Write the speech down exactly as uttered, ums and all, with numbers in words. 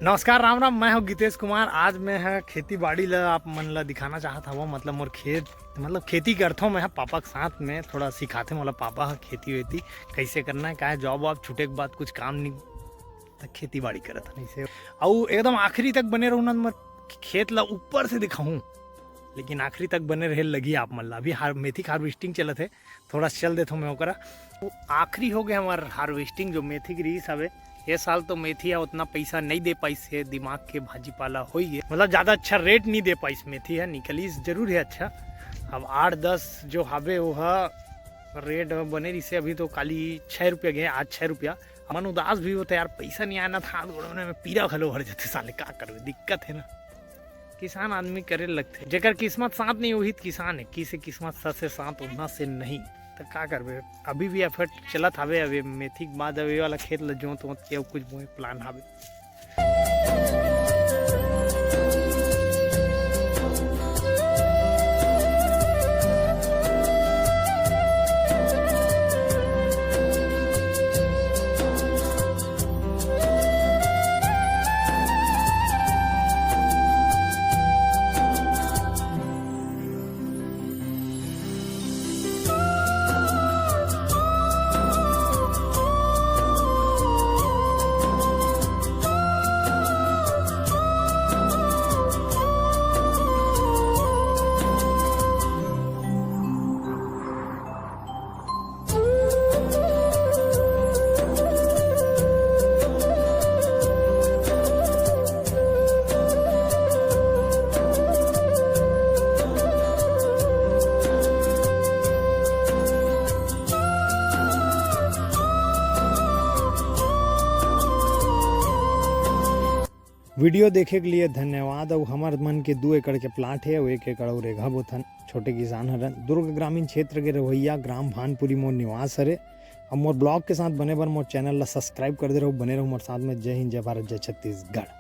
नमस्कार, राम राम, मैं हूँ गीतेश कुमार। आज मैं ह खेती बाड़ी ला आप मन ला दिखाना चाहत हवं, मतलब मोर खेत, मतलब खेती करथों मैं ह पापा के साथ में, थोड़ा सिखाथे मोला पापा ह खेती वेती कैसे करना है, काहे जॉब वॉब छूटे के बाद कुछ काम नहीं, त खेती बाड़ी करत हन ऐसे। अउ एकदम आखिरी तक बने रहू ना, मैं खेत ला ऊपर से दिखाऊं, लेकिन आखिरी तक बने रहे लगी आप मन ला। अभी हार-, मेथी हार्वेस्टिंग चलत है, थोड़ा चल देथों मैं ओकरा। तो आखिरी हो गया हमार हार्वेस्टिंग, जो मेथी के रिहिस हवे। ये साल तो मेथी ह उतना पैसा नहीं दे पाइस हे, दिमाग के भाजी पाला होई गे, मतलब ज्यादा अच्छा रेट नहीं दे पाइस। मेथी ह निकलिस जरूर है अच्छा, अब आठ दस जो हवे वो ह रेट बने रिहिस हे। अभी तो काली छह रुपया गए, आज छह रुपया। मन उदास भी होते यार, पैसा नहीं आना था, हाथ गोड़ में पीरा घलो भर जाते साले, का करबे, दिक्कत है ना। किसान आदमी करे लगथे, जेकर किस्मत साथ नहीं, वही त किसान है। किसे किस्मत साथ से साथ, उतना से नहीं, त का करबे। अभी भी एफर्ट चलत हवे। अभी मेथी के बाद अभी वाला खेत ल जोत वोत के अउ कुछ बोए प्लान हवे। वीडियो देखे के लिए धन्यवाद। अउ हमर मन के दू एकड़ के प्लाट हे अउ एक एकड़ अउ रेघा बोथन। छोटे किसान हरन। दुर्ग ग्रामीण क्षेत्र के रवैया ग्राम भानपुरी मोर निवास हरे। अब मोर ब्लॉग के साथ बने बर मोर चैनल ला सब्सक्राइब कर दे रहू, बने रहू मोर साथ में। जय हिंद, जय भारत, जय छत्तीसगढ़।